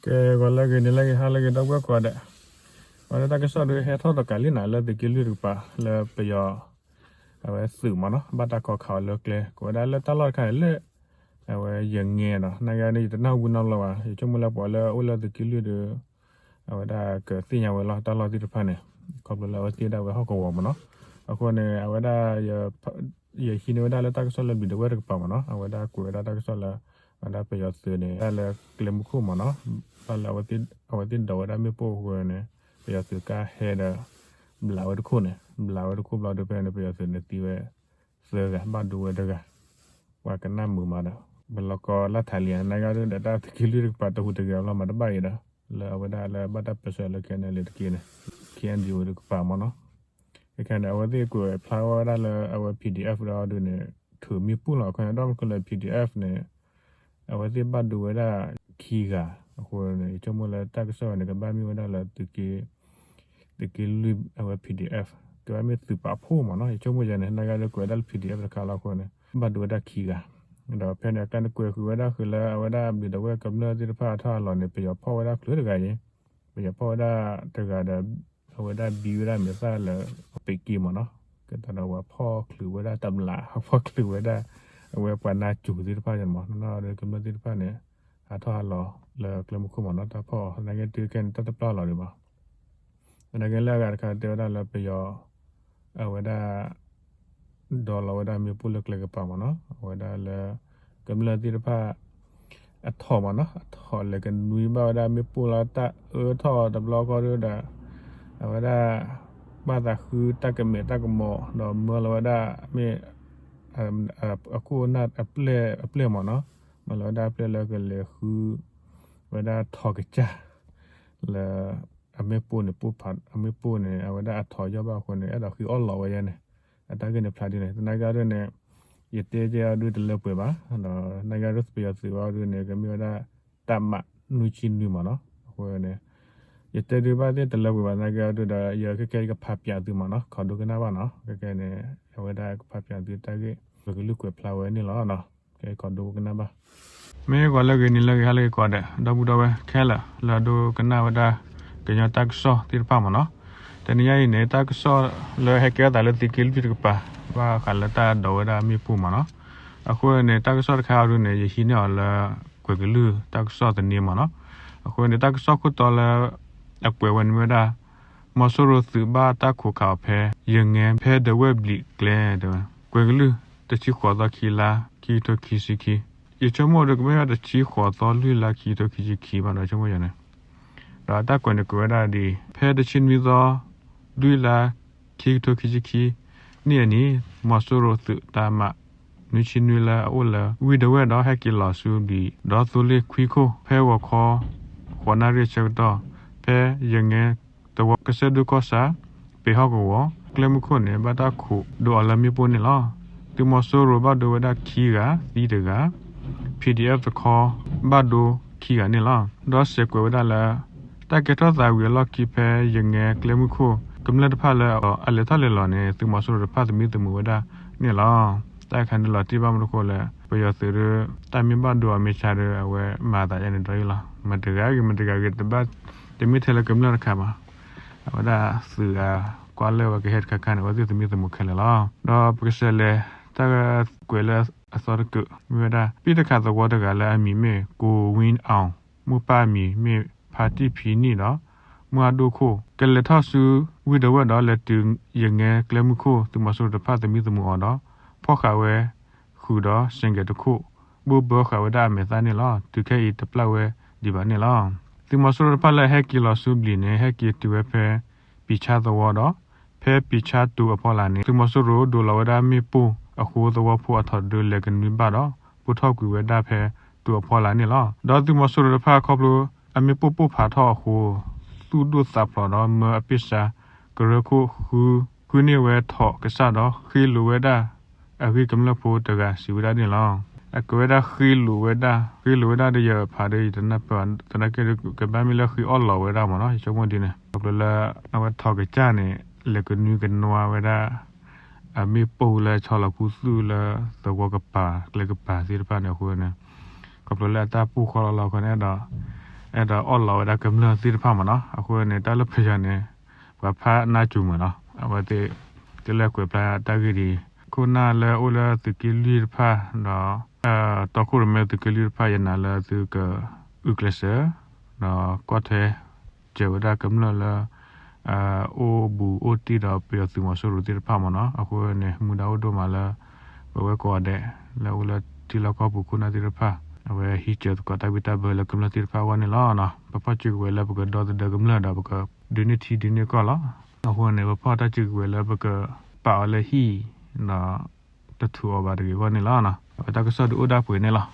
ကဲ ဂီၤလၢအဂ့ၤ နံၤလၢအဂ့ၤ ဟါလၢအဂ့ၤ ဒီပုၢ်ဝဲၢ်ကိးဂၤဒဲး, အဝဲဒၣ်တၢ်ကစီၣ်ဒုးဟဲထီၣ်တကးလံန့ၣ် လၢသုးက့လွံၢ်တကပၤ လၢပယီၤ အဝဲသုးမ့ၢ်နီၤ ဘၣ်တၢ်ခိးခးအီၤလၢကျဲ ကိးဝဲဒၣ်လၢတၢ်လီၢ်တခါန့ၣ်လၢ အဝဲယငဲနီၤ နာ်က့န့ၣ် ယတနၢ်ဟူနီတဘျီဘၣ် ယဆိကမိၣ်လၢပှၤလၢအအိၣ်လၢသုးက့လွံၢ်ဒီး အဝဲဒၣ်ကသ့ၣ်ညါဝဲလီၤ တၢ်လီၢ်သ့ၣ်တဖၣ်န့ၣ် ခီဖျိလၢအဝဲသ့ၣ်ဒၣ်ဝဲဟီၣ်ကဝီၤမ့ၢ်နီၤ, အဃိန့ၣ် အဝဲဒၣ် ယဟံးန့ၢ်ဝဲဒၣ်လၢတၢ်ကစီၣ်လၢဘျံးဒဝဲၣ်တကပၤမ့ၢ်နီၤ အဝဲဒၣ်ကွဲးဝဲဒၣ်တၢ်ကစီၣ်လၢ အဝဲဒၣ်ပယီၤသုးန့ၣ် ဒၣ်လၢကျဲမုၢ်ခိၣ်မ့ၢ်နီၤ, ဘၣ်လၢ အဝဲသ့ၣ်ဒိးဝဲဒၣ်မ့ၣ်ပိၢ်အဃိန့ၣ် ပယီၤသုးကါဟဲဒီး ဘျးဝဲတခိၣ်န့ၣ် ဘျးဝဲတခိၣ်ဘျီဒုးဖဲန့ၣ် ပယီၤသုးန့ၣ်သံဝဲသၢဂၤ ဘၣ်ဒိဝဲတဂၤ ပှၤကနၣ်မုာ်မးဒီး ပလီၢ်ကီလၢထးလံ နာ်က့ဒုးဒီးတၢ်သုးက့လွံၢ်တကပၤတဟူးတဂဲၤဘျီမးတဘၣ်အံၤဒီး လၢအဝဲဒၣ်လၢဘၣ်တၢ်ပၢဆှၢလၢ ခဲန့ၣ်လံတက့ၢ်န့ၣ် ခ့ၣ်အဲၣ်ယူၣ် တကပၤမ့ၢ်နီၤ, ခဲန့ၣ် အဝဲသ့ၣ်ကွဲးဖျါဝဲဒၣ်လၢအဝဲ ပီၣ်ဒံၣ်အဲၣ် ဒီးအီၤဒုးန့ၣ် ထုးမ့ၣ်ပိၢ်လီၤ ခဲန့ၣ် ဒီးမနုၤဃိလၢ ပီၣ်ဒံၣ်အဲၣ် န့ၣ် အဝဲသ့ၣ်ဘၣ်ဒိဝဲဒၣ်ခံဂၤ အဃိန့ၣ် ယဆိကမိၣ်လၢတၢ်ကစီၣ်န့ၣ် ကဘၣ်မ့ၢ်ဝဲဒၣ်လၢ သုးက့လွံၢ်အဝဲ ပီၣ်ဒံၣ်အဲၣ် ကဘၣ်မ့ၢ်သုးပာ်ဖှိၣ်မ့ၢ်နီၤ ယဆိကမိၣ်ယဲန့ၣ် နာ်က့ဒုးကွဲးဒၣ်လၢ ပီၣ်ဒံၣ်အဲၣ် တခါလီၤအဃိန့ၣ် ဘၣ်ဒိဝဲဒၣ်ခံဂၤ, ဒီးဖဲန့ၣ်အကျါန့ၣ် ကွဲးဃုာ်ဝဲဒၣ်ဃုာ်လၢအဝဲဒၣ်ဘျံးဒဝဲၣ်ကမျၢၢ်သ့ၣ်တဖၣ်အထီၣ်အလီၢ်န့ၣ် ပယီၤဖီၣ်ဝဲဒၣ်ချုးတဂၤအံၤ, ပယီၤဖီၣ်ဝဲဒၣ်တဂၤဒီး အဝဲဒၣ်ဘံဝဲဒၣ်မဲာ်သၣ်လၢ ပ့းက့မ့ၢ်နီၤ, ကဲသးဒီးပှၤဖီၣ်ချုးဝဲဒၣ်တဘျး ဖီၣ်ချုးဝဲဒၣ် အဝဲပှၤနါစူၤသ့ၣ်တဖၣ်န့ၣ်မ့ၢ်နီၤ ကမျၢၢ်သ့ၣ်တဖၣ်န့ၣ် ဟးထီၣ်ဟးလီၤလၢကျဲမုၢ်ခိၣ်မ့ၢ်နီၤ တၢ်ဖီၣ်အီၤ နာ်က့တုၤခဲန့ၣ် တၢ်တပျၢ်လီၤဒံးဘၣ် သနာ်က့လၢအဂၤတခါတဲဝဲဒၣ်လၢပယီၤ အဝဲဒၣ် ဒိးလီၤဝဲဒၣ်မ့ၣ်ပိၢ်လၢကျဲကပၤမ့ၢ်နီၤ အဝဲဒၣ်လၢ ကမျၢၢ်သ့ၣ်တဖၣ် အထိးမ့ၢ်နီၤ အထိးလဲၤကနွံဘၣ်ဝဲဒၣ်မ့ၣ်ပိၢ်လၢတၢ်အၢထီၣ်တဘျီဃီဒီး အဝဲဒၣ် ဘၣ်သးဃုတၢ်ကမဲာ်တၢ်ကမီၤ ဒီးမၢလီၤဝဲဒၣ်မ့ၢ် အခိၣ်အနၢ်အပျဲၢ်အပျဲၢ်မ့ၢ်နီၤ မၢလီၤဝဲဒၣ်အပျဲၢ်လၢကလဲၤဃု ဝဲဒၣ်ထိးကစၢ် လၢ အမ့ၣ်ပိၢ်န့ၣ် ပိၢ်ဖး အမ့ၣ်ပိၢ်န့ၣ် အဝဲဒၣ်အထိးယီၢ်ဘၣ်အဃိန့ၣ် အဲၣ်ဒိးဃ့အီၣ်လီၤဝဲယဲန့ၣ် အတၢ်ဂ့ၢ်န့ၣ်ဖျါဒ်န့ၣ် သနာ်က့ဒ်န့ၣ် ယတဲကဲအီၤဒုးတလၢပှဲၤဘၣ် ဒီးသနာ်က့ဒ်ပယီၤသုးဝဲအီၤဒုးန့ၣ် ကမ့ၢ်ဝဲဒၣ် တပ်မ နွံဆံနွံမ့ၢ်နီၤ အဃိန့ၣ် ယတဲဒုးဘၣ်သ့ၣ်တလၢပှဲၤဘၣ် သနာ်က့အီၤဒုးဒီး ယကဲကဲယကဖးပၠးသုမ့ၢ်နီၤ ခိးဒိကနၣ်ဘၣ်နီၤ ကဲကဲန့ၣ် အဝဲဒၣ်ကဖးပၠးသုတၢ်ဂ့ၢ် ပကလုၢ်ကွဲးဖျါဝဲန့ၣ်လီၤ ကဲခိးဒိကနၣ်ဘၣ် မ့ၢ်ဂီၤလၢဂ့ၤနံၤလၢဂ့ၤဟါလၢဂ့ၤကိးဂၤဒဲး ဒီပုၢ်ဒီဝဲၢ်ခဲလၢာ် လၢအဒိကနၣ်ဝဲဒၣ် ကညီတၢ်ကစီၣ်သ့ၣ်တဖၣ်မ့ၢ်နီၤ တနံၤညါအံၤန့ၣ် တၢ်ကစီၣ်လၢဟဲကဲထီၣ်သးလၢသုးက့လွံၢ်တကပၤ ဘၣ်ဃးလၢတၢ်ဒိးဝဲဒၣ်မ့ၣ်ပိၢ်မ့ၢ်နီၤ အဃိန့ၣ် တၢ်ကစီၣ်တခါအံၤဒုးန့ၣ် ယဟံးန့ၢ်အီၤလၢ ကွဲၤကလုၢ်တၢ်ကစီၣ်သန့မ့ၢ်နီၤ အဃိန့ၣ် တၢ်ကစီၣ်ခိၣ်တီလၢ အကွဲးဝဲန့ၣ်မ့ၢ်ဝဲဒၣ် မီၤစိရိၤသုးဘၣ်တၢ်ခိးခးအီၤဖဲ ယငဲ ဖဲဒဝဲၣ်ဘျံးကျဲ တဲဝဲ ကွဲၤကလုၢ် တဆံဃိးသီ ခံလါ ခံကထိခံဆံခံ ယဆိကမိၣ်ဒီးကမ့ၢ်ဝဲတဆံဃိးသီ လွံၢ်လါ ခံကထိခံဆံခံဘၣ်ဒီးဆိကမိၣ်ယဲန့ၣ် ဒီးအတၢ်ကွဲးန့ၣ်ကွဲးဝဲဒၣ်ဒ်အံၤ ဖဲတဆံနွံသီ လွံၢ်လါ ခံကထိခံဆံခံ နံၣ်အနံၤ မီၤစိရိၤသုးတၢ်မး နွံဆံနွံလၢအအိၣ်လၢ ဝ့ၢ်ဒဝဲၣ်ဒီးဟဲက့ၤလီၤဆူဘျံး ဒီးသိလ့ၣ်ခွံခိၣ် ဖဲဂီၤခီ ဃိးနၣ်ရံၣ်အဆၢကတီၢ် ဖဲယငဲ သဝီကစၢၢ်ဒိၣ်ကီၢ်ဆၣ် ပ့ၤဟီၣ်ကဝီၤ ကျဲမုၢ်ခိၣ်န့ၣ် ဘၣ်တၢ်ခိးဒိးအီၤလၢမ့ၣ်ပိၢ်န့ၣ်လီၤ. သုးမီၤစိရိၤဘၣ်ဒိဝဲဒၣ်ခံဂၤ သံတဂၤ ပီၣ်ဒံၣ်အဲၣ် တခီ ဘၣ်ဒိခံဂၤန့ၣ်လီၤ. ဒီးစဲးကွဲးဝဲဒၣ်လၢ တၢ်ကဲထီၣ်သးဝံၤအလီၢ်ခံဖဲယငဲကျဲမုၢ်ခိၣ် ကမျၢၢ်တဖၣ်လၢအလဲၤထီၣ်လဲၤလီၤန့ၣ် သုးမီၤစိရိၤတဖၣ်သမံသမိးဝဲဒၣ်န့ၣ်လီၤ. တၢ်အခါန့ၣ်လီၤတံၢ်ဘၣ်မနုၤအဃိလဲၣ် ပယီၤသုးဒီး တၢ်မ့ၢ်ဘၣ်ဒိအီၤမ့ၢ်ဆါဒီး အဝဲမၤသးဒ်န့ၣ်ဒီးအံၤလီၤ. မတၤတဂၤဂ့ၤ မတၤတဂၤဂ့ၤ တမ့ၢ်ထဲလၢကမျၢၢ်တခါဘၣ်. အဝဲဒၣ်သုးအကွၢ်လၢာ်ဝဲကဟဲတခါခါန့ၣ် အဝဲသ့ၣ်သမံသမိးခဲလၢာ်လီၤ. ဒီးပကစးလဲၤ တၢ်ကွဲးလၢအသီတကၢၢ် မ့ၢ်ဝဲဒၣ် ပံၣ်တခးသဝီတဂၤလၢအမံၤမ့ၢ် ကိၣ်ဝံအီၣ် မိၢ်ပၢ်အမံၤမ့ၢ်ဖါတံၢ်ဖံနံၣ်ဒီး မုၢ်အဒိၣ်ခိၣ် ကလဲၤထီၣ်ဆူဝ့ၢ်ဒဝဲၣ်ဒီး လဲၤတုၤယငဲကျဲမုၢ်ခိၣ် သုးမီၤစိရိၤတဖၣ်သမံသမိးအီၤဒီး ဖီၣ်ဃာ်ဝဲဃုာ်ဒီး စဲးကဲးတခိၣ် ဘိၣ်ဘၢဃာ်ဝဲဒၣ်အမဲာ်သၣ်န့ၣ်လီၤ. တုၤခဲအံၤတပျၢ်ဝဲဒံးဘၣ်န့ၣ်လီၤ. သုးမီၤစိရိၤတဖၣ်လၢအဟဲက့ၤလီၤဆူဘျံးန့ၣ် ဟဲက့ၤတုၤဝဲဖဲ ပံာ်ဆါသဝီဒီး ဖဲပံာ်ဆါတိၤအဖီလာ်န့ၣ် သုးမီၤစိရိၤဒိးလီၤဝဲဒၣ်မ့ၣ်ပိၢ်အဃိ သဝီဖိအထီၣ်ဒုးလဲၤကနွံဘၣ်ဒီး ပိၢ်ထီၣ်ကွံာ်ဝဲဒၣ်ဖဲတိၤအဖီလာ်န့ၣ်လီၤ. ဒီးသုးမီၤစိရိၤတဖၣ်ခီဖျိ အမ့ၣ်ပိၢ်ပိၢ်ဖးထီၣ်အဃိ သူၣ်ဒိၣ်သးဖျိးဒီးမၢအပ့ၢ်စါ ကရၢခိၣ်ဃု ဃုန့ၢ်ဝဲထိးကစၢ်ဒီး ဃ့လိာ်ဝဲဒၣ် အဂ့ၢ်ကမျၢၢ်ဖိတဂၤစံးဝဲဒၣ်န့ၣ်လီၤ. အကဲဝဲဒၣ်ဃ့လိာ်ဝဲဒၣ် ဃ့လိာ်ဝဲဒၣ်ဒီးယဖးဒီးယတနၢ်ပၢၢ် သနာ်က့ဒီးကဘၣ်မ့ၢ်လၢဃ့အီၣ်လီၤဝဲဒၣ်မ့ၢ်နီၤ ယဆိကမိၣ်ဒ်န့ၣ် ခီဖျိလၢ အဝဲထိးကစၢ်န့ၣ် လဲၤကနွံကနွါဝဲဒၣ် အမ့ၣ်ပိၢ်လၢဆီလီၤခူသူၣ်လၢသဝီကပၤ ကျဲကပၤသ့ၣ်တဖၣ်န့ၣ်အဃိန့ၣ် ခီဖျိလၢအတၢ်ပိၢ်ဃီလီၤလီၤခီန့ၣ်ဒီး အဲၣ်ဒိးအီၣ်လီၤဝဲဒၣ်ကမျၢၢ်သ့ၣ်တဖၣ်မ့ၢ်နီၤ. အဃိန့ၣ် တၢ်လၢပယီၤန့ၣ် ပှၤဖးနါစူၤမုာ်နီၤ အဝဲသ့ၣ် ကလဲၤကွဲးဖျါတၢ်ဂ့ၢ်ဒ်အံၤ ခိၣ်နၢ်လၢအိၣ်လၢသုးက့လွံၢ်တဖၣ်ဒီး တီခိၣ်ရိၣ်မဲသုးက့လွံၢ်တဖၣ် ယနာ်လၢသုကအုၣ်ကျဲးစၢး ဒီးကွၢ်ထွဲ စၢၤဝဲဒၣ်ကမျၢၢ်လၢ အိၣ်ဘူးအိၣ်တံၢ်ဒီးပယီၤသုးမီၤစိရိၤသ့ၣ်တဖၣ်မ့ၢ်နီၤ. အဃိန့ၣ် မူဒါအိၣ်ဒိၣ်မးလၢ ပဝဲကိးဂၤဒဲး လၢအိၣ်လၢထံလီၢ်ကီၢ်ပူၤခိၣ်နၢ်သ့ၣ်တဖၣ် အဝဲဟံးစၢၤသကိးတၢ်ဘံၣ်တၢ်ဘၢလၢကမျၢၢ်သ့ၣ်တဖၣ်အဂီၢ်န့ၣ်လီၤ. ပဖီၣ်စုကဝဲၤလၢပကဒီသဒၢကမျၢၢ်ဒီးပကဒုးန့ၢ်ထံဒုးန့ၢ်ကီၢ်လီၤ. အဃိန့ၣ် ပဖီၣ်တၢ်စုကဝဲၤလၢပကပာ်အီၤလၢဟံၣ်ဒီး တထူးအီၤဘၣ်တဂ့ၤအဂီၢ်န့ၣ်လီၤ. အဝဲတၢ်ကစီၣ်ဒုးအိၣ်ဒၣ်ပှဲၤန့ၣ်လီၤ.